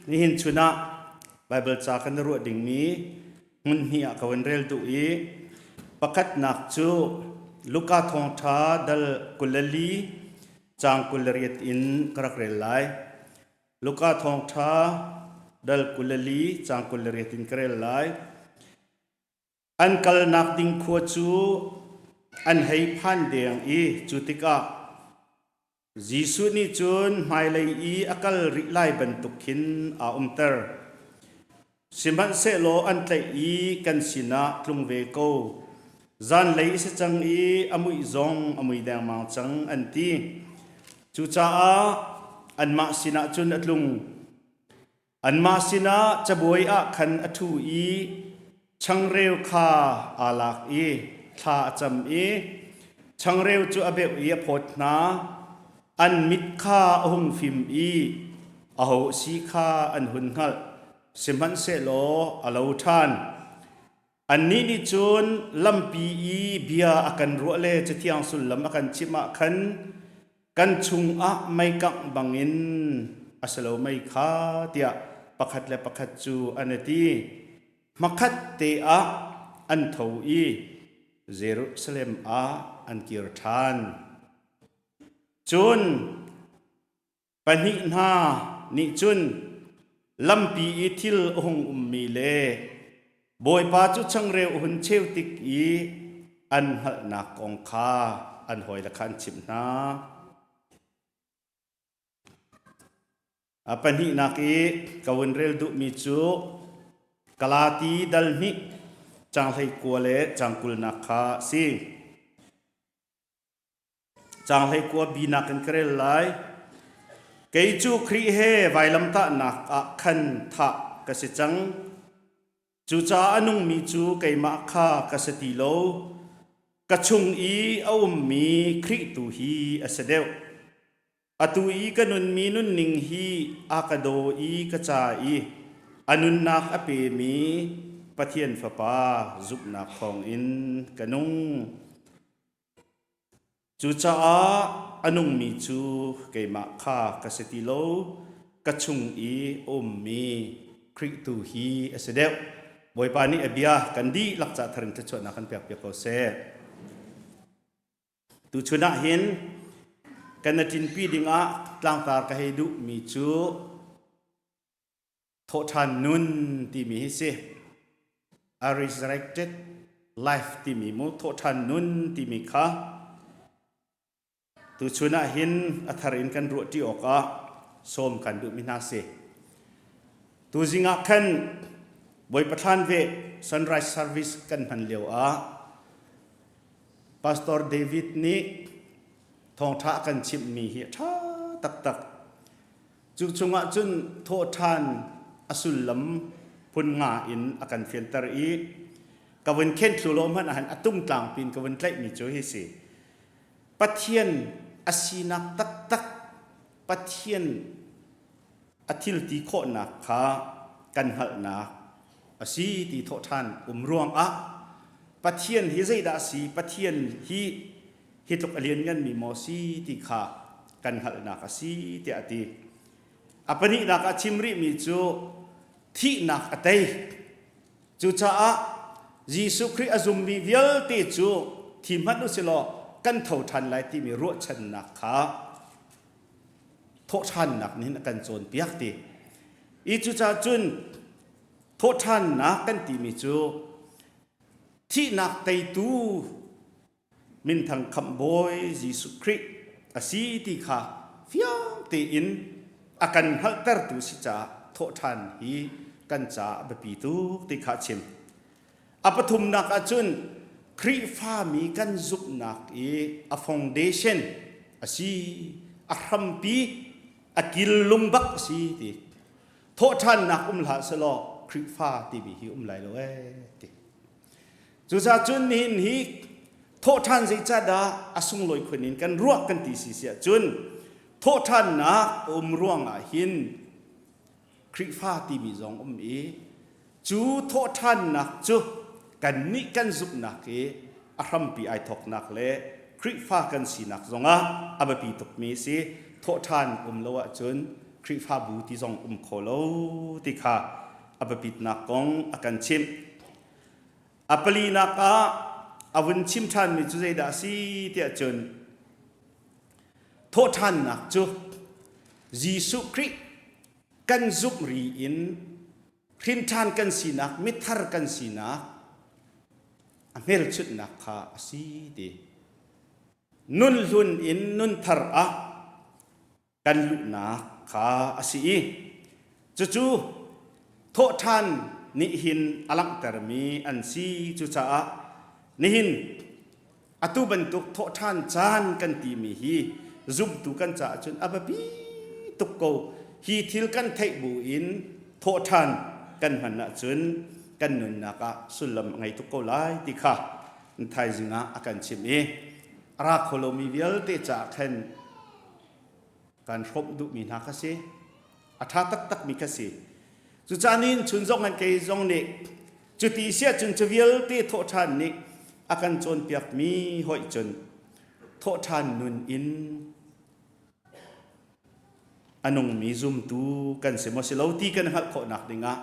Nihin chun ah Baibal ca kan i ruah dingmi hmun hnih ah ka van rel duh i pakhatnak cu Luka thawngṭha dal 24 caang 28 in ka rak rel lai. Luka thawngṭha dal 24 caang 28 in ka rel lai. An kalnak ding khua cu an hei phan deng i cu tikah Jesuh nih cun hmailei i a kal rih lai bantuk khin aa umter. Sihmanhsehlaw an tlaih i kan sinah tlung ve ko. Zanlei a si cang i a muih zong a mui dengmang cang, an ti. Cucaah anmah sinah cun a tlung. Anmah sinah cabuai ah khan a ṭhu i changreu kha aa lak i thla a cam i changreu cu a beuh i a phawt hna. An mit kha a hung fim i aho a si kha an hun hngalh, sihmanhsehlaw a lo ṭhan. Annih nih cun lampi i bia a kan ruah le Cathiang sullam a kan chimh ah khan kan chungah mei kangh bangin a si lo mei kha tiah pakhat le pakhat cu an i ti. Hmakhat te ah an tho i Jerusalem ah an kir ṭhan. Cun Pahnih hna nih cun lampi i thil a hung ummi le Bawipa cu changreu a hun cheu tik i an hngalhnak kong kha an hawile kha an chimh hna. A pahnihnak i ka vun rel duhmi cu Galati dal hnih caang 19 le caang 20nak kha a si. Caang 19 bi nakin ka rel lai. Kei cu Khrih he vailamtahnak ah khan thah ka si cang. Cucaah a nungmi cu keimah kha ka si ti lo. Ka chung i a ummi Khrih tu hi a si deuh. Atu i ka nunmi nunning hi a ka daw i ka ca i a nunnak a pemi Pathian Fapa zumhnak thawngin ka nung. Cucaah a nungmi cu keimah kha ka si ti lo, ka chung i a ummi Khrih tu hi a si deuh. Bawipa nih a bia kan dihlak ca thar in thluachuahnak kan pekpiak ko seh. Tuchun ah hin kan i ṭinpi dingah tlangtar ka hei duhmi cu Thawhṭhan nun timi hi si. A resurrected life timi mu thawhṭhan nun timi kha tuchun ah hin a thar in kan ruahṭi awkah sawm kan duhmi hna si. Tuzing ah khan Bawipa thlan ve sunrise service kan hman lio ah Pastor David nih thawngṭha a kan chimhmi hi a ṭha taktak. Cu chungah cun thawhṭhan a sullam phun nga in a kan fianter i ka vun khen thlu lo hmanh ahhin a tungtlang pin ka vun tlaihmi cu hi si. Pathian a sinak taktak, Pathian a thil ti khawhnak kha kan hngalhnak a si ti thawhṭhan um ruangah Pathian hi zeidah a si, Pathian hi hi tluk a liannganmi maw si ti kha kan hngalhnak a si tiah a ti. A pahnihnak ah chim rihmi cu thihnak a tei. Cucaah Jesuh Khrih a zummi vialte cu thi hmanh u silaw kan tho ṭhan lai timi ruahchannak kha thawhṭhannak nih a kan cawnpiak ti. I cucaah cun thawhṭhannak kan timi cu thihnak teitu minthang khamhbawi Jesuh Khrih a si ti kha fiang tein a kan hngalhtertu si caah thawhṭhan hi kan caah a biapi tuk ti kha a chim. A pathumnak ahcun Khrihfami kan zumhnak i a foundation a si, a hrampi, a kil lung bak a si ti. Thawhṭhannak um hlah selaw Khrihfa timi hi um lai lo ee ti. Cucaah cun nihin hi thawhṭhan zeicahdah a sunglawi khun in kan ruah kan ti si siah cun thawhṭhannak a um ruangah hin Khrihfa timi zong um i cu thawhṭhannak cu kannih kan zumhnak i a hrampi ai thawknak le Khrihfa kan sinak zongah a biapi tukmi si thawhṭhan um lo ahcun Khrihfabu ti zong um kho lo ti kha a biapitnak kong a kan chimh. A palinak ah a vun chim ṭhanmi cu zeidah a si tiah cun thawhṭhannak cu Jesuh Khrih kan zumh ri in hrinṭhan kan sinak, mithar kan sinak a hmelchunhnak kha a si ti. Nun hlun in nun thar ah kan luhnak kha a si i cucu thawhṭhan nih hin a langhtermi an si. Cucaah nihin atu bantuk thawhṭhan caan kan timi hi zumtu kan caah cun a biapi tuk ko. Hi thil kan theih buin thawhṭhan kan hman ahcun kan nunnak ah sullam a ngei tuk ko lai ti kha thaizing ah a kan chimh i a ra kho lomi vialte caah khan kan hrawmh duhmi hna kha si. A ṭha taktakmi kha si. Cucaah nihin chun zong han kei zong nih cuti siah cun cu vialte thawhṭhan nih a kan cawnpiakmi hoih cun thawhṭhan nun in a nungmi zumtu kan si maw si lo ti kan hngalh khawhnak dingah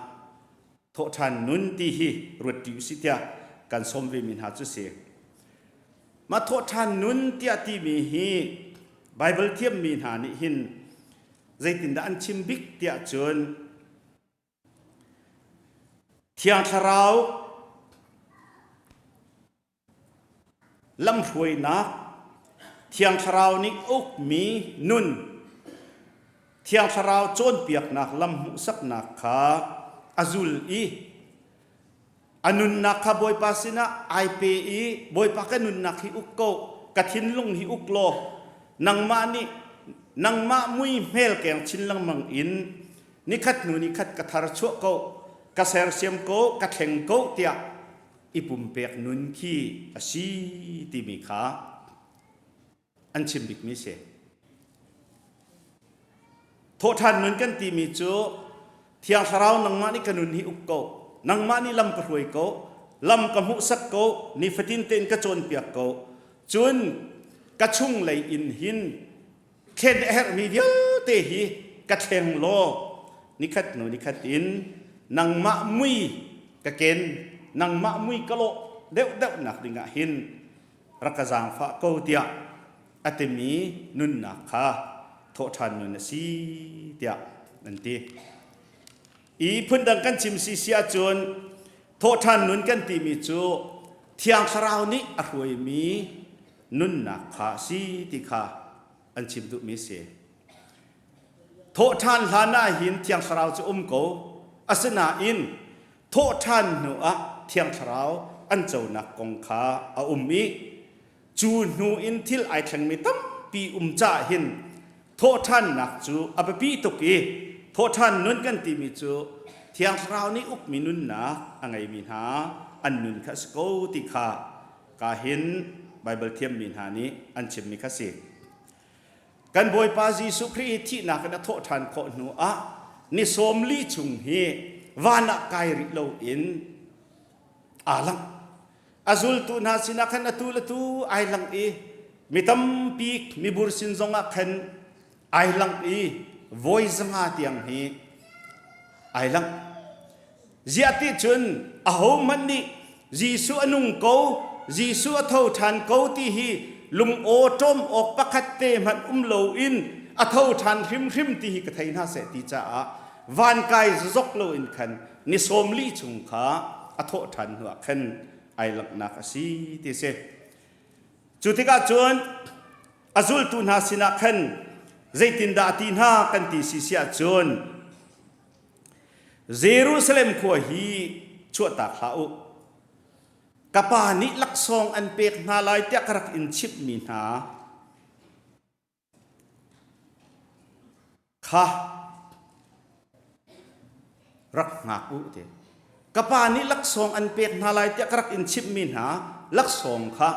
thawhṭhan nun ti hi ruat ṭi usih tiah kan sawm vemi hna cu si. Mah thawhṭhan nun tiah timi hi Baibal thiammi hna nih hin zeitindah an chim bik tiah cun Thiang Thlarau lamhruainak, Thiang Thlarau nih ukmi nun, Thiang Thlarau cawnpiaknak lam hmuhsaknak kha a zul i a nunnak kha Bawipa sinah ai pe i Bawipa ka nunnak hi uk ko, ka thinlung hi uk law nangmah nih nangmah mui hmel keng chin lengmang in nikhat hnu nikhat ka thar chuah ko, ka sersiam ko, ka thleng ko tiah i pumpek nun khi a si timi kha an chim bikmi si. Thawhṭhan nun kan timi cu Thiang Thlarau nangmah nih ka nun hi uk ko, nangmah nih lam ka hruai ko, lam ka hmuhsak ko, nifatin tein ka cawnpiak ko. Cun ka chunglei in hin thlen a herhmi vialte hi ka thleng law nikhat hnu nikhat in nangmah mui ka ken, nangmah mui ka lawh deuhdeuh nak dingah hin rak ka zaangfah ko tiah a timi nunnak kha thawhṭhan nun a si tiah an ti. I phundang kan chim si si ahcun thawhṭhan nun kan timi cu Thiang Thlarau nih a hruaimi nunnak kha a si ti kha an chim duhmi a si. Thawhṭhan hlan ah hin Thiang Thlarau cu um ko. Asinain thawhṭhan hnu ah Thiang Thlarau an conak kong kha a um i cu hnu in thil ai thlengmi tampi um caah hin thawhṭhannak cu a biapi tuk i thawhṭhan nun kan timi cu Thiang Thlarau nih ukmi nunnak a ngeimi hna an nun kha a si ko ti kha ka hin Baibal thiammi hna nih an chimmi kha si. Kan Bawipa Jesuh Khrih hi thihnak in a thawh ṭhan khawh hnu ah ni 40 chung hi van ah kai rih loin aa langh. A zultu hna sinah khan atu le tu ai lang i mi tampi mibur sin zongah khan ai lang i voi 500 tiang hi ai lang. Ziah ti cun ahohmanh nih Jesuh a nung ko, Jesuh a tho ṭhan ko ti hi lungaw ṭawm awk pakhat te hmanh um loin a tho ṭhan hrimhrim ti hi ka thei hna seh ti caah vankai zok loin khan ni 40 chung kha a thawh ṭhan hnuah khan ai langhnak a si ti si. Cu tikah cun a zultu hna sinah khan zeitindah a ti hna kan ti si si ahcun Jerusalem khua hi chuahtak hlah u. Ka pa nih laksawng an pek hna lai tiah ka rak in chimhmi hna kha rak hngak u ti. Ka pa nih laksawng an pek hna lai tiah ka rak in chimhmi hna laksawng kha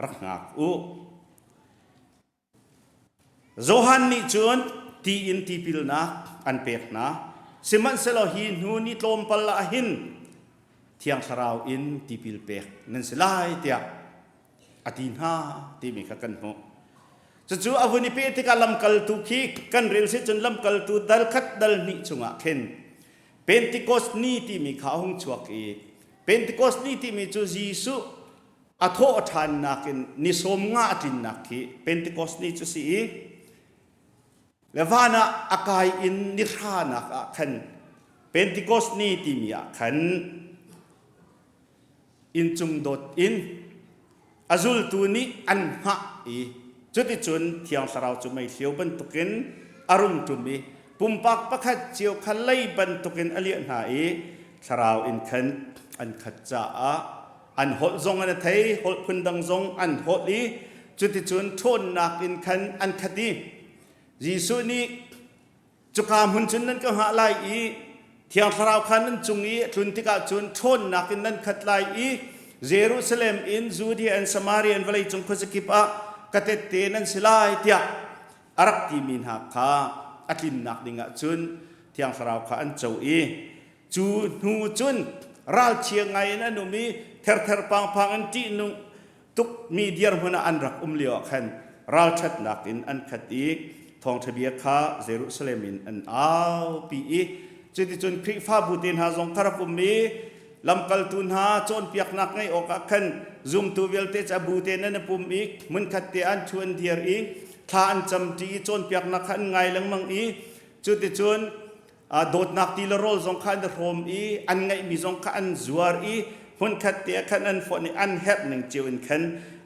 rak hngak u. Johan nih cun ti in tipilnak an pek hna. Sihmanhsehlaw hi hnu ni tlawmpal ah hin Thiang Thlarau in tipil pek nan si lai tiah a ti hna timi kha kan hmuh. Cucu a vun i peh tikah lamkaltu khi kan rel si cun lamkaltu dal khat dal hnih chungah khin Pentecost ni timi kha a hung chuak i Pentecost ni timi cu Jesuh a thawh ṭhannak in ni sawm nga a tlinnak khi Pentecost ni cu si i le van ah a kai in ni hranak ah khan Pentecost ni timi ah khan inncung dawt in a zultu nih an hngah i cuticun Thiang Thlarau cu meihliau bantukin a rung ṭum i pumpak pakhat cio kha lei bantukin a liah hna i Thlarau in khan an khat caah an holh zong an thei, holh phundang zong an holh i cuticun ṭhawnnak in khan an khat i Jesuh nih Cuka hmun cun nan ka hngah lai i Thiang Thlarau kha nan cung i a tlun tikah cun ṭhawnnak in nan khat lai i Jerusalem in Judea and Samaria in vawleicung khuazakip ah ka tette nan si lai tiah a rak timi hna kha a tlinnak dingah cun Thiang Thlarau kha an co i cu hnu cun ralchia ngai in an um i therther pangphang in ṭihnung tukmi dirhmun ah an rak um lio ah khan ralṭhatnak in an khat i thawngṭha bia kha Jerusalem in an aupi i cuticun Khrihfabu te hna zong kha rak um i lamkaltu hna cawnpiaknak ngeih awkah khan zumtu vialte cu a bu te nan i pum i hmunkhat te an ṭhu an dir i thla an camṭi i cawnpiaknak kha an ngai lengmang i cuticun dawtnak ti le rawl zong kha an i hrawm i an ngeihmi zong kha an zuar i hmunkhat te ah khan an fonh i an herh ning cio in khan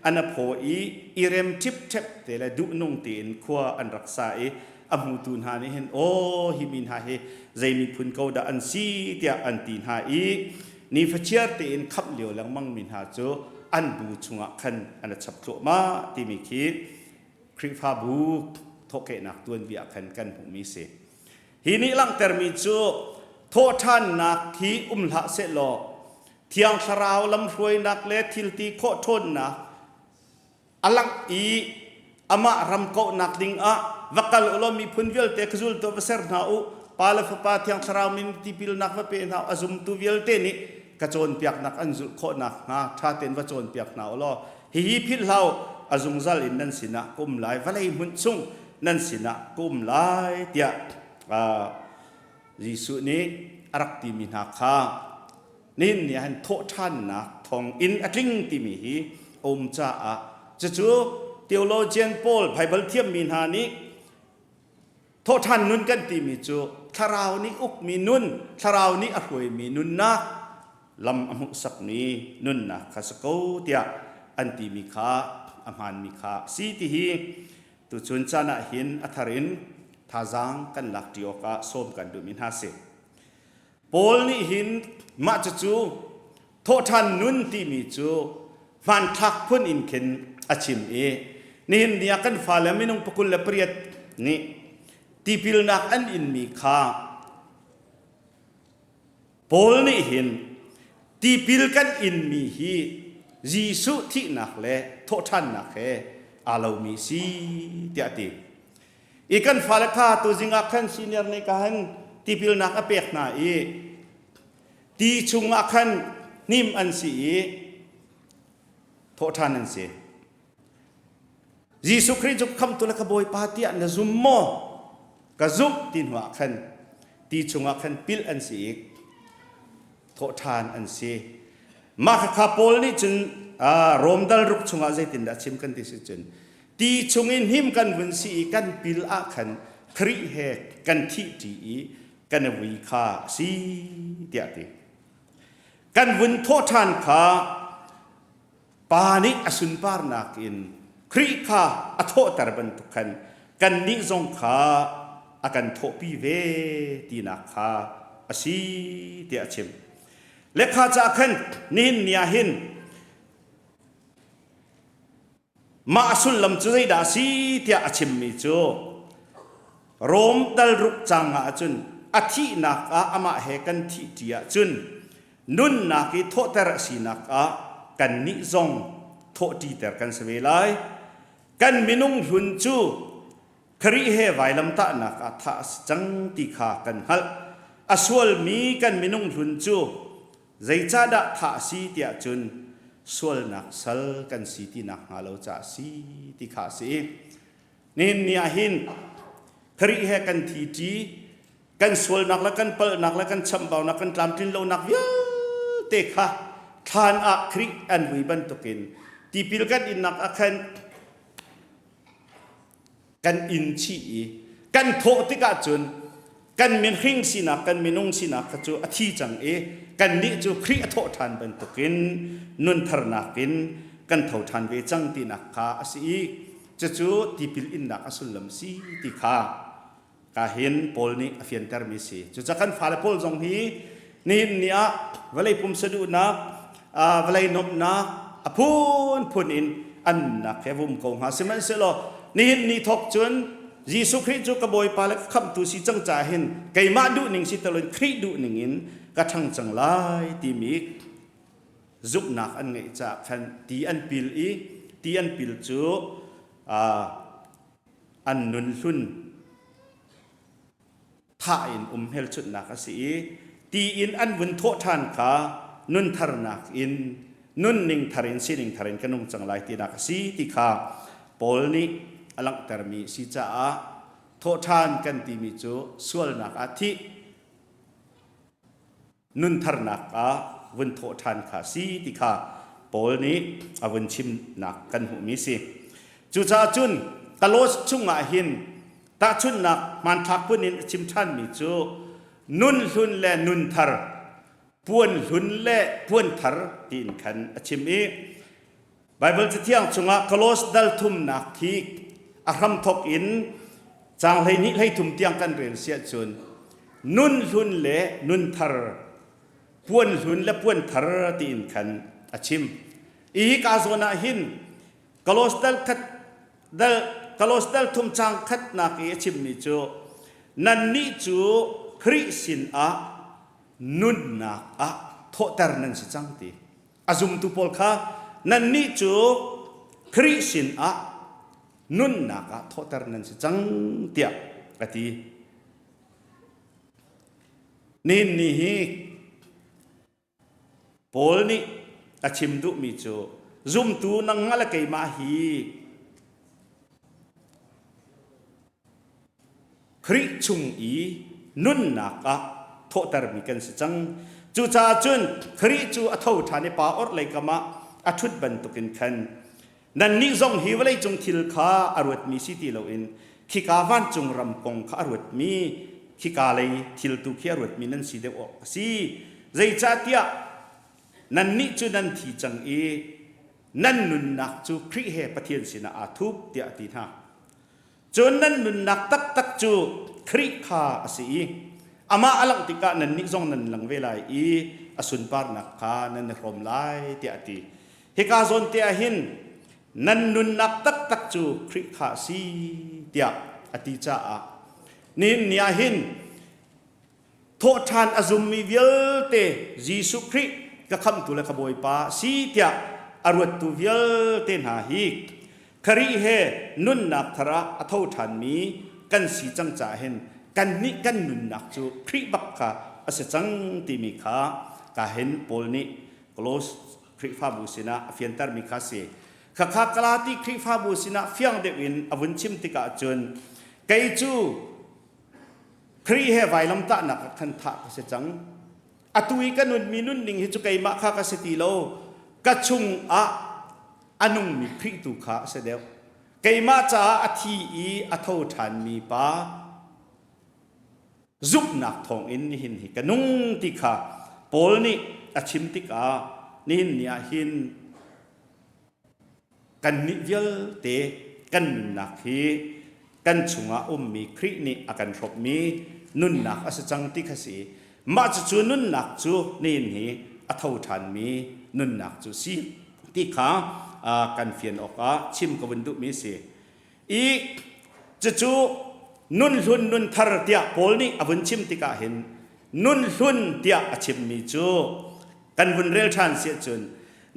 an a phaw i i rem ṭhipṭhep te le duhnung tein khua an rak sa i a hmutu hna nih hin aw hi mi hna hi zei miphun ko dah an si tiah an ti hna i nifachiar tein khamh lio lengmang mi hna cu an bu chungah khan an a chap thluahmah timi khi Khrihfabu thawhkehnak tuanbia khan kan hmuhmi si. Hi nih langhtermi cu thawhṭhannak hi um hlah sehlaw Thiang Thlarau lamhruainak le thilti khawh ṭhawnnak a langh i amah ram kauhnak dingah va kal u law miphun vialte ka zultu va ser hna u Pa le Fapa Thiang Thlarau min tipilnak va pe hna u a zumtu vialte nih ka cawnpiaknak an zulh khawh nakhnga ṭha tein va cawnpiak hna u law hihi philh hlah u a zungzal in nan sinah ka um lai vawlei hmun chung nan sinah ka um lai tiah Jesuh nih a rak timi hna kha nihin ni ah hin thawhṭhannak thawng in a tling timi hi a um caah cucu theologian pawl Bible thiammi hna nih thawhṭhan nun kan timi cu thlarau nih ukmi nun thlarau nih a hruaimi nunnak lam a hmuhsakmi nunnak kha si ko tiah an timi kha a hmaanmi kha a si ti hi tuchun caan ah hin a thar in thazaang kan lak ṭi awkah sawm kan duhmi hna si. Paul nih hin mah cucu thawhṭhan nun timi cu hmanthlak phun in khin a chim i nihin ni ah kan fale minung pakul le pariat nih tipilnak an inmi kha Paul nih hin tipil kan inmi hi Jesuh thihnak le thawhṭhannak he aa lomi si tiah a ti. I kan fale kha tuzing ah khan senior nih ka han tipilnak a pek hna i ti chungah khan hnim an si i thawhṭhan an si. Jesuh Khrih cu khamtu le ka Bawipa tiah na zum maw? Ka zumh ti hnu ah khan ti chungah khan pilh an si i thawhṭhan an si. Mah khakha Paul nih cun Rom dal ruk chungah zeitindah chim kan ti si cun ti chungin him kan vun si i kan pil ah khan Khrih he kan thih ṭi i kan i vui kha a si tiah a ti. Kan vun thawhṭhan kha Pa nih a sunparnak in Khrih kha a thawhter bantuk khan kannih zong kha a kan thawhpi ve tinak kha a si tiah a chim. Lekha ca khan nihin ni ah hin mah a sullam cu zeidah a si tiah a chimmi cu Rom dal ruk cang ah cun a thihnak ah amah he kan thih ṭi ahcun nunnak i thawhter a sinak ah kannih zong thawhṭiter kan si ve lai. Kan minung hlun cu Khrih he vailamtahnak ah thah a si cang ti kha kan hngalh. A sualmi kan minung hlun cu zeicahdah thah a si tiah cun sualnak sal kan si ti nakhnga lo caah a si ti kha a si. Nihin ni ah hin Khrih he kan thi ṭi, kan sualnak le kan palhnak le kan chamhbaunak kan tlamtlin lonak vialte kha thlan ah Khrih an vui bantukin tipil kan innak ah khan kan in chih i kan thawh tikah cun kan mihring sinak kan minung sinak kha cu a thi cang i kannih cu Khrih a thawh ṭhan bantukin nuntharnak in kan tho ṭhan ve cang tinak kha a si i cucu tipil innak a sullam si ti kha ka hin Paul nih a fiantermi si. Cucaah kan fale pawl zong hi nihin ni ah vawlei pumsa duhnak, vawlei nuamhnak a phunphun in an nunnak he vum ko hnga. Sihmanhsehlaw nihin ni thawk cun Jesuh Khrih cu ka Bawipa le ka khamhtu si cang caah hin keimah duhning si teloin Khrih duhning in ka ṭhang cang lai timi zumhnak an ngeih caah khan ti an pil i ti an pil cu an nun hlun thah in um hmelchunhnak a si i ti in an vun thawh ṭhan kha nun tharnak in nunning thar in sining thar in ka nung cang lai tinak a si ti kha Paul nih a langhtermi si caah thawhṭhan kan timi cu sualnak ah thih nuntharnak ah vun thawh ṭhan kha si ti kha Paul nih a vun chimnak kan hmuhmi si. Cucaah cun Kalos chungah hin tahchunhnak hmanthlak phun in a chim ṭhanmi cu nun hlun le nun thar, puan hlun le puan thar tiin khan a chim i Baibal Cathiang chungah Kolos dal thumnak hi a hramthawk in caang 12 13 tiang kan rel si ahcun nun hlun le nun thar, puan hlun le puan thar tiin khan a chim. Hi ka zawn ah hin Kolos dal khat dal Kolos dal thum caang khatnak i a chimmi cu nannih cu Khrih sin ah nunnak ah thawhter nan si cang ti. A zumtu pawl kha nannih cu Khrih sinah nunnak ah thawhter nan si cang tiah a ti. Nihin ni hi Paul nih a chim duhmi cu zumtu nangmah le keimah hi Khrih chung i nunnak ah thawhtermi kan si cang. Cucaah cun Khrih cu a tho ṭhan i pa orhlei kam ah a ṭhut bantukin khan nannih zong hi vawleicung thil kha a ruatmi si ti loin khika vancung ram kong kha a ruatmi khika lei thil tu khi a ruatmi nan si deuh awk a si. Zeicahtiah nannih cu nan thi cang i nan nunnak cu Khrih he Pathian sinah aa thup tiah a ti hna. Cun nan nunnak taktak cu Khrih kha a si i amah a langh tikah nannih zong nan lang ve lai i a sunparnak kha nan i hrawm lai tiah a ti. Hika zawn te ah hin nan nunnak taktak cu Khrih kha a si tiah a ti caah nihin ni ah hin Thawhṭhan a zummi vialte Jesuh Khrih ka khamhtu le ka Bawipa a si tiah a ruattu vialte hna hi Khrih he nunnak thar ah a tho ṭhanmi kan si cang caah hin kannih kan nunnak cu Khrih bak kha a si cang timi kha ka hin Paul nih Kolos Khrihfabu sinah a fiantermi kha a si. Khakha Galati Khrihfabu sinah fiang deuh in a vun chim tikah cun kei cu Khrih he vailamtahnak ah khan thah ka si cang. Atu i ka nunmi nunning hi cu keimah kha ka si ti lo. Ka chungah a nungmi Khrih tu kha a si deuh. Keimah caah a thi i a tho ṭhanmi pa zumhnak thawngin nihin hi ka nung ti kha Paul nih a chim tikah nihin ni ah hin Kannih vialte kan nunnak hi kan chungah ummi Khrih nih a kan hrawmhmi nunnak a si cang ti kha si. Mah cucu nunnak cu nihin hi a tho ṭhanmi nunnak cu si ti kha kan fian awkah chim ka vun duhmi a si. I cucu nun hlun nun thar tiah Paul nih a vun chim tikah hin nun hlun tiah a chimmi cu kan vun rel ṭhan si ahcun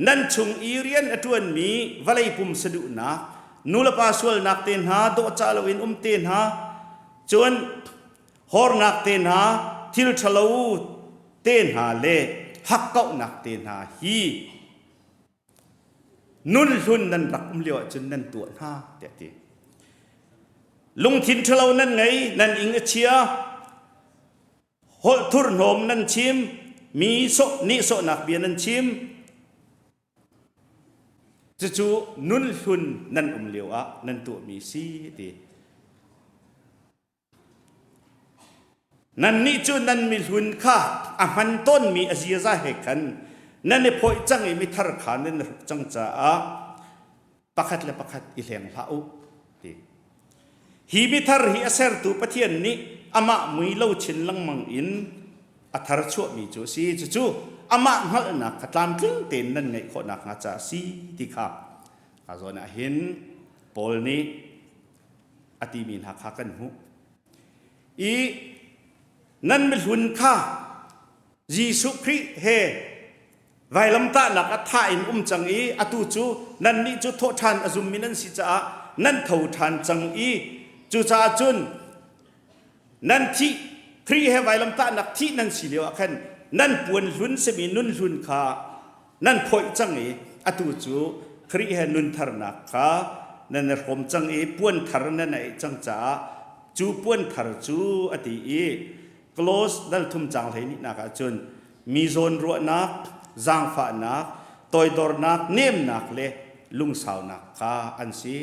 nan chung i rian a ṭuanmi vawlei pum saduhnak nulepa sualnak te hna dawhcah loin um te hna cun hornak te hna thil ṭhalo te hna le hakkauhnak te hna hi nun hlun nan rak um lio ahcun nan tuah hna tiah ti. Lungthin ṭhalo nan ngei, nan ing a chia. Holh thurhnawm nan chim, mi sawh nihsawhnak bia nan chim. Cucu nun hlun nan um lio ah nan tuahmi si ti. Nannih cu nan mihlun kha a hman tawnmi a ziaza he khan nan i phawih cang i mithar kha nan i hruk cang caah pakhat le pakhat i hleng hlah u ti. Hi mithar hi a sertu Pathian nih amah mui lo chin lengmang in a thar chuahmi cu a si. Cucu amah hngalhnak kha tlamtling tein nan ngeih khawh nakhnga caah a si ti kha ka zawn ah hin Paul nih a timi hna kha kan hmuh. I nan mihlun kha Jesuh Khrih he vailamtahnak ah thah in um cang i atu cu nannih cu thawhṭhan a zummi nan si caah nan tho ṭhan cang i cucaah cun nan thih Khrih he vailamtahnak thih nan si lio ah khan nan puan hlun simi nun hlun kha nan phawih cang i atu cu Khrih he nun tharnak kha nan i hrawm cang i puan thar nan ei cang caah cu puan thar cu a ti i Close dal thum cang hlei nihnak ah cun mi zawn ruahnak, zaangfahnak, toidornak, nemnak le lungsaunak kha an si.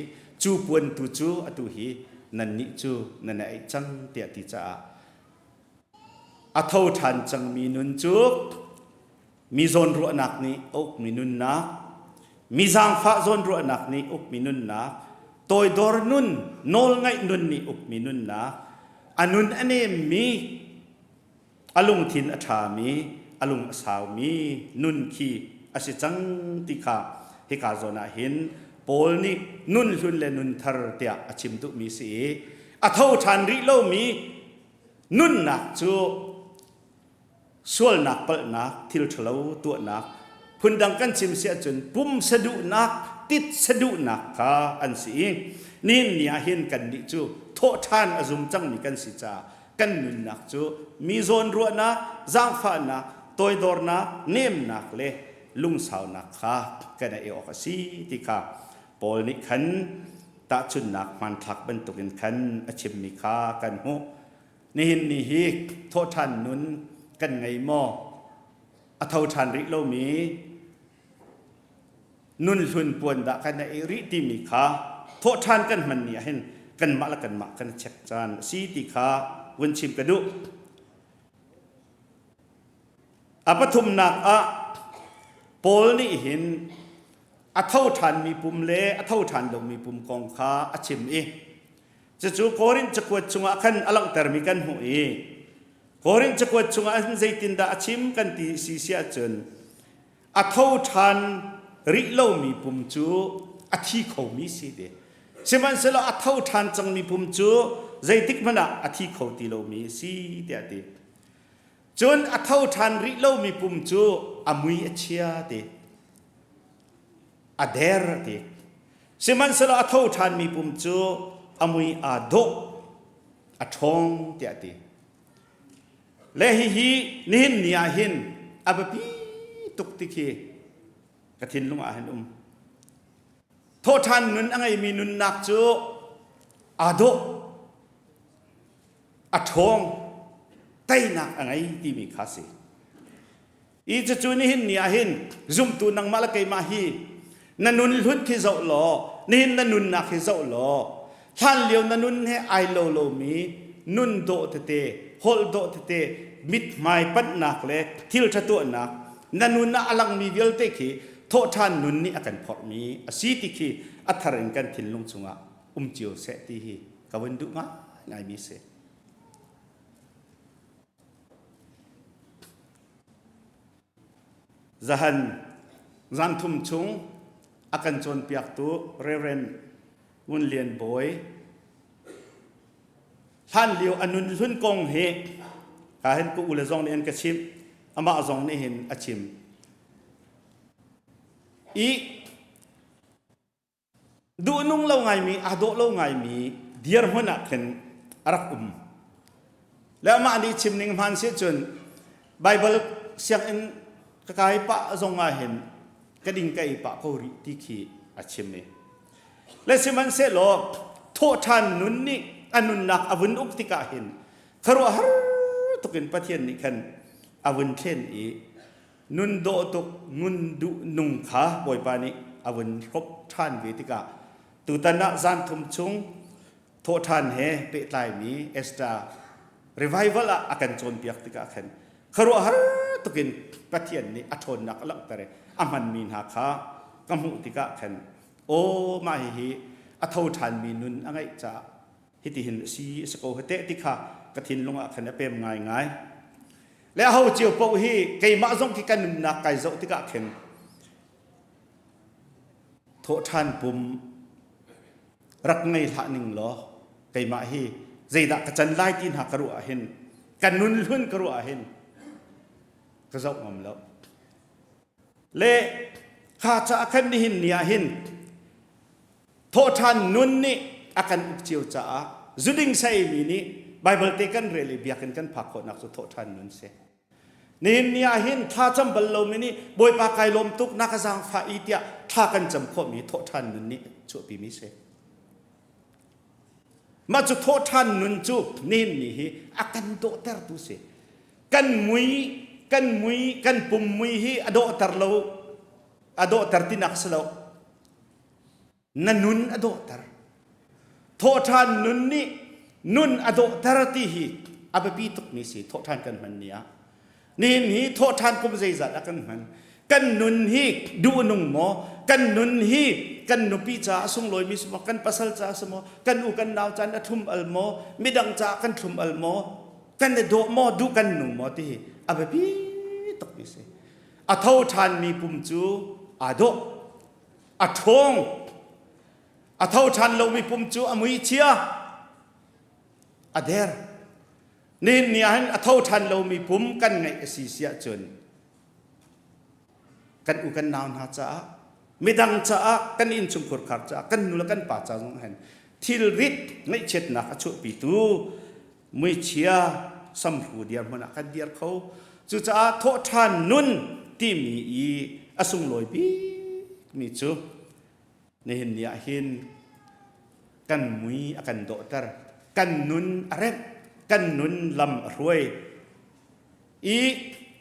Cu puan tu cu atu hi nannih cu nan i eih cang tiah ti caah a tho ṭhan cangmi nun cu mi zawnruahnak nih a ukmi nunnak, mi zaangfah zawnruahnak nih ukmi nunnak, toidor nun, nawlngaih nun nih ukmi nunnak, a nun a nemmi, a lungthin a ṭhami, a lung a saumi nun khi a si cang ti kha hika zawn ah hin Paul nih nun hlun le nun thar tiah a chim duhmi si i a tho ṭhan rih lomi nunnak cu sualnak palhnak thil ṭhalo tuahnak phundang kan chim si ahcun pum saduhnak tit saduhnak kha an si i nihin ni ah hin kannih cu thawhṭhan a zum cangmi kan si caah kan nunnak cu mi zawn ruahnak zaangfahnak toidornak nemnak le lungsaunak kha kan ei awk a si ti kha Paul nih khan tahchunhnak hmanthlak bantukin khan a chimmi kha kan hmuh. Nihin ni hi thawhṭhan nun kan ngei maw? A tho ṭhan rih lomi nun hlun puan dah kan ei rih timi kha thawhṭhan kan hman ni ah hin kanmah le kanmah kan i check caan a si ti kha vun chim ka duh. A pathumnak ah Paul nih hin a tho ṭhanmi pum le a tho ṭhan lomi pum kong kha a chim i cucu Korinth cakuat chungah khan a langhtermi kan hmuh i Korinth cakuat chungah hin zeitindah a chim kan ti si si ahcun a tho ṭhan rih lomi pum cu a thi khomi si ti sihmanhsehlaw a tho ṭhan cangmi pum cu zeitik hmanh ah a thi kho ti lomi si tiah a ti cun a tho ṭhan rih lomi pum cu a mui a chia ti a der a ti. Sihmanhsehlaw a tho ṭhanmi pum cu a mui aa dawh, a ṭhawng tiah a ti. Le hihi nihin ni ah hin a biapi tuk ti khi ka thinlung ah hin um. Thawhṭhan nun a ngeimi nunnak cu aa dawh, a ṭhawng, teinak a ngei timi kha a si. I cucu nihin ni ah hin zumtu nangmah le keimah hi na nun hlut khi zoh law nihin na nunnak hi zoh law hlan lio na nun he ai lo lomi nun dawh tete holh dawh tete mithmai panhnak le thil ṭha tuahnak na nun ah a langmi vialte khi thawhṭhan nun nih a kan phorhmi a si ti khi a thar in kan thinlung chungah um cio seh ti hi ka vun duh ngaingaimi si. Zahan zanthum chung a kan cawnpiaktu Reverend Ngun Lian Bawi hlan lio a nun hlun kong hi ka hin ka u le zong nih an ka chimh amah zong nih hin a chim i Duhnung lo ngaimi, aa dawh lo ngaimi dirhmun ah khin a rak um. Le amah nih chim ning hmaan si cun Baibal sianginn ka kai pah zong ah hin ka ding ka ei pah ko rih ti khi a chim i. Le sihmanhsehlaw thawhṭhan nun nih a nunnak a vun uk tikah hin khuaruahhar tukin Pathian nih khan a vun thlen i nun dawh tuk nun duh nung kha Bawipa nih a vun hrawp ṭhan ve tikah tutan ah zan thum chung thawhṭhan he pehtlaimi Esther revival ah a kan cawnpiak tikah khan khuaruahhar tukin Pathian nih a ṭhawnnak a langhter i a hmanmi hna kha ka hmuh tikah khan aw mah hihi a tho ṭhanmi nun a ngeih caah hitihin a si a si ko teh ti kha ka thinlung ah khan a pem ngaingai. Le aho cio paoh hi keimah zong khi ka nunnak kai zoh tikah khin thawhṭhan pum rak ngei hlah ning law keimah hi zeidah ka can lai ti hna ka ruah ah hin ka nun hlun ka ruah ah hin ka zoh ngam lo. Le kha caah khan nihin ni ah hin thawhṭhan nun nih a kan uk cio caah zuding saimi nih Baibal te kan rel i biakinn kan phak khawhnak cu thawhṭhan nun si. Nihin ni ah hin thla cam bal lomi nih Bawipa kai lawm tuk na ka zaangfah i tiah thla kan cam khawhmi thawhṭhan nun nih chuahpimi si. Mah cu thawhṭhan nun cu nihin ni hi a kan dawhtertu si. Kan mui, kan mui, kan pum mui hi a dawhter lo, a dawhter tinak si lo. Na nun a dawhter. Thawhṭhan nun nih nun a dawhter ti hi a biapi tukmi si thawhṭhan kan hman ni ah. Nihin hi thawhṭhan kum zeizat ah kan hman. Kan nun hi duh a nung maw? Kan nun hi kan nupi caah a sunglawimi si maw? Kan pasal caah si maw? Kan u kan nau caan a thlum al maw? Midang caah kan thlum al maw? Kan i dawh maw? Duh kan nung maw? Ti hi a biapi tukmi si. A tho ṭhanmi pum cu aa dawh. A ṭhawng. A tho ṭhan lomi pum cu a mui chia. A der. Nihin ni ah hin a tho ṭhan lomi pum kan ngeih a si si ahcun kan u kan nau hna caah midang caah kan innchungkhur khar caah kan nu le kan pa ca zong hin thilrit ngaihchiatnak a chuahpitu muichia samhru dirhmun ah kan dir kho. Cucaah thawhṭhan nun timi i a sunglawi bikmi cu nihin ni ah hin kan mui a kan dawhter, kan nun a remh, kan nun lam a hruai. I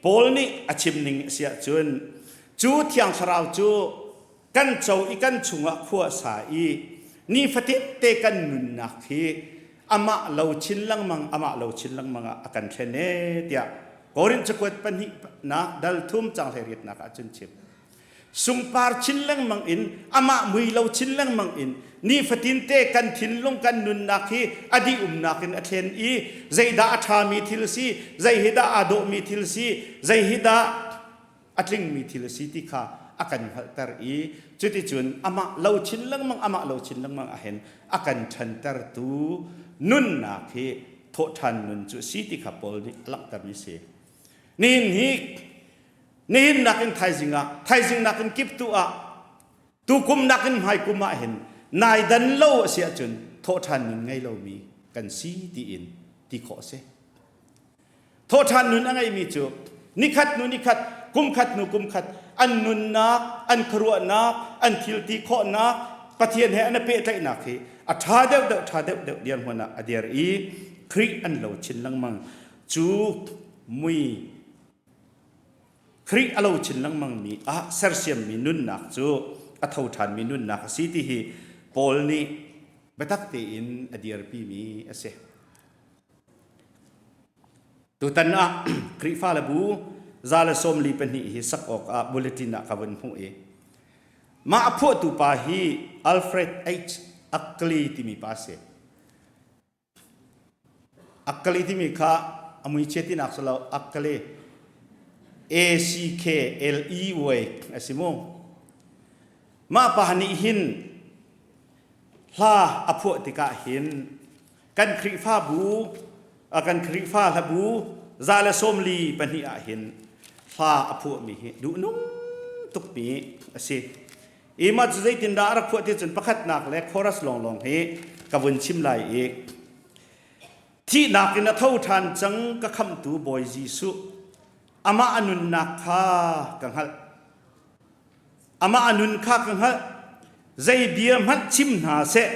Paul nih a chim ning a si ahcun cu Thiang Thlarau cu kan co i kan chungah khua a sa i nifatin te kan nunnak hi amah lo chin lengmang amah lo chin lengmang ah a kan thlen ee tiah Korin cakuat pahnihnak dal thum cang 18nak ah cun chim. Sungpar chin lengmang in amah mui lo chin lengmang in nifatin te kan thinlung kan nunnak hi a dih umnak in a thlen i zeidah a ṭhami thil si zei hi dah aa dawhmi thil si zei hi dah a tlingmi thil a si ti kha a kan hngalhter i cuticun amah lo chin lengmang amah lo chin lengmang ahhin a kan ṭhantertu nunnak hi thawhṭhan nun cu a si ti kha Paul nih a langhtermi a si. Nihin hi nihin nakin thaizing ah thaizing nakin kiptu ah tukum nakin hmaikum ah hin nai dan lo a si ahcun thawhṭhan nun ngei lomi kan si tiin ti khawh a si. Thawhṭhan nun a ngeimi cu nikhat hnu nikhat, kumkhat hnu kumkhat an nunnak, an khuaruahnak, an thilti khawhnak, Pathian he an i pehtlaihnak hi a ṭha deuhdeuh ṭha deuhdeuh dirhmun ah a dir i Khrih an lo chin lengmang. Cu mui Khrih a lo chin lengmangmi ah sersiammi nunnak cu a tho ṭhanmi nunnak a si ti hi Paul nih biatak tein a dirpimi a si. Tutan ah Khrihfa le bu 142 hi sak awkah bulletin ah ka vun hmuh i mah a phuahtu pa hi Alfred H. Ackley timi pa a si. Ackley timi kha a muichia tinak si lo Ackley A C K L E Y a si mu. Mah pa nih hin hla a phuah tikah hin kan Khrihfabu kan Khrihfa hlabu 142 ah hin hla a phuahmi hi duhnung tukmi a si. I mah cu zeitindah a rak phuah ti cun pakhatnak le chorus lawnglawng hi ka vun chim lai i thihnak in a tho ṭhan cang ka khamhtu Bawi Jesuh amah a nunnak kha ka hngalh amah a nun kha ka hngalh zei bia hmanh chim hna seh.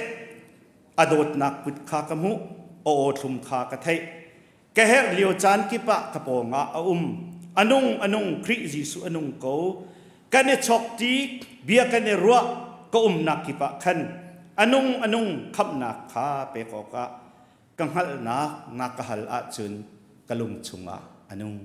A dawtnak kut kha ka hmuh, a aw thlum kha ka theih. Ka herh lio caan kip ah ka pawngah a um. A nung, a nung, Khrih Jesuh a nung ko. Kan i chok ṭi, bia kan i ruah, ka umnak kip ah khan a nung, a nung, khamhnak kha pek awkah ka hngalhnak na ka hal ahcun ka lung chungah a nung.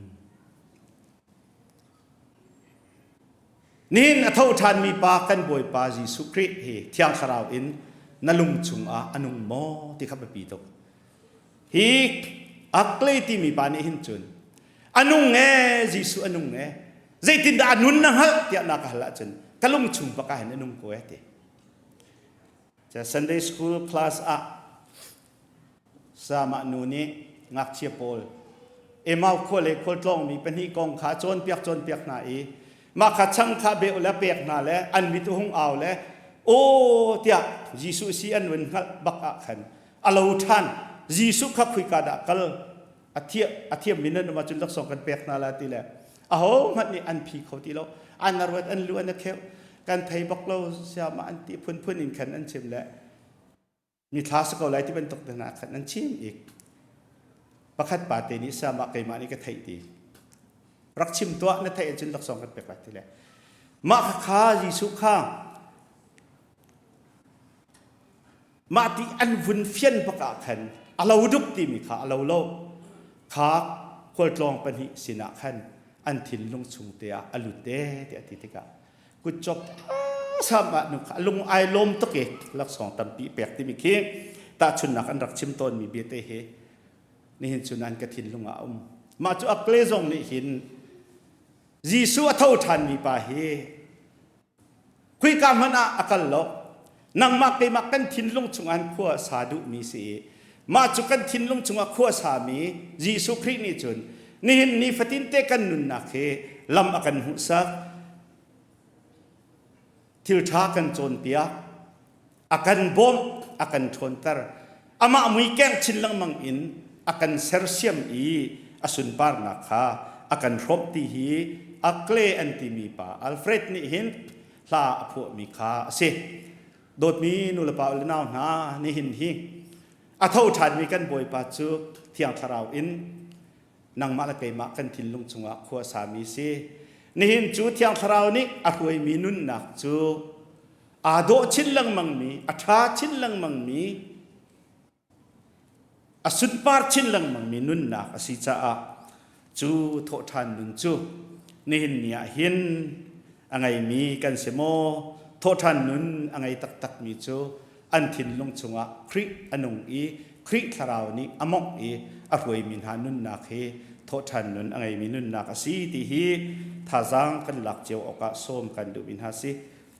Nihin a tho ṭhanmi pa kan Bawipa Jesuh Khrih hi Thiang Thlarau in na lung chungah a nung maw ti kha biapi tuk. Hi Akle timi pa nih hin cun a nung e Jesuh a nung e zeitindah a nun na hngalh tiah na ka hal ahcun ka lung chung bak ah hin a nung ko e ti. Sunday school class ah Samah nu nih ngakchia pawl Emau khua le khualtlawngmi pahnih kong kha cawnpiak cawnpiak hna i mah kha chang kha beuh le pek hna le an mit hung au le aw tiah Jesuh si an vun hngalh bak ah khan a lo ṭhan. Jesuh kha khuika dah kal a thiam a thiammi nan um ahcun laksawng kan pek hna la ti le aho hmanh nih an phi kho ti lo. An ruat an lu an a kheuh kan thei bak lo siamah an ti phunphun in khan an chim le mithla si ko lai ti bantuk te hna khan an chim i pakhat pa te nih sama keimah nih ka theih ti rak chim tuah na theih ahcun laksawng kan pek lai ti le mah kha Jesuh kha mah ti an vun fian bak ah khan a lo duk timi kha a lo lo kha khualtlawng pahnih sinah khan an thinlung chung te ah a lut te tiah ti tikah kutcop sam ah nu kha lung ai lawm tuk i laksawng tampi pek timi khi tahchunnak an rak chim tawnmi biate hi nihin cu nan ka thinlung ah a um. Mah cu akle zong nih hin Jesuh a tho ṭhanmi pa hi khuika hmanh ah a kal lo. Nangmah keimah kan thinlung chungah khua sa duhmi si i mah cu kan thinlung chungah khua sami Jesuh Khrih nih cun nihin ni fatin te kan nunnak hi lam a kan hmuhsak, thil ṭha kan cawnpiak, a kan bawmh, a kan ṭhawnter. Amah mui keng chin lengmang in a kan sersiam i a sunparnak kha a kan hrawmh ti hi Akle an timi pa Alfred nih hin hla a phuahmi kha a si. Dawtmi nulepa le nau hna, nihin hi a tho ṭhanmi kan Bawipa cu Thiang Thlarau in nangmah le keimah kan thinlung chungah khua sami si. Nihin cu Thiang Thlarau nih a hruaimi nunnak cu aa dawh chin lengmangmi, a ṭha chin lengmangmi, a sunpar chin lengmangmi nunnak a si caah cu thawhṭhan nun cu nihin ni ah hin a ngeimi kan si maw? Thawhṭhan nun a ngei taktakmi cu an thinlung chungah Khrih a nung i Khrih Thlarau nih a mawngh i a hruaimi hna nunnak hi thawhṭhan nun a ngeimi nunnak a si ti hi thazaang kan lak cio awkah sawm kan duhmi hna si.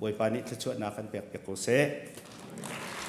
Bawipa nih thluachuahnak kan pek piak ko seh.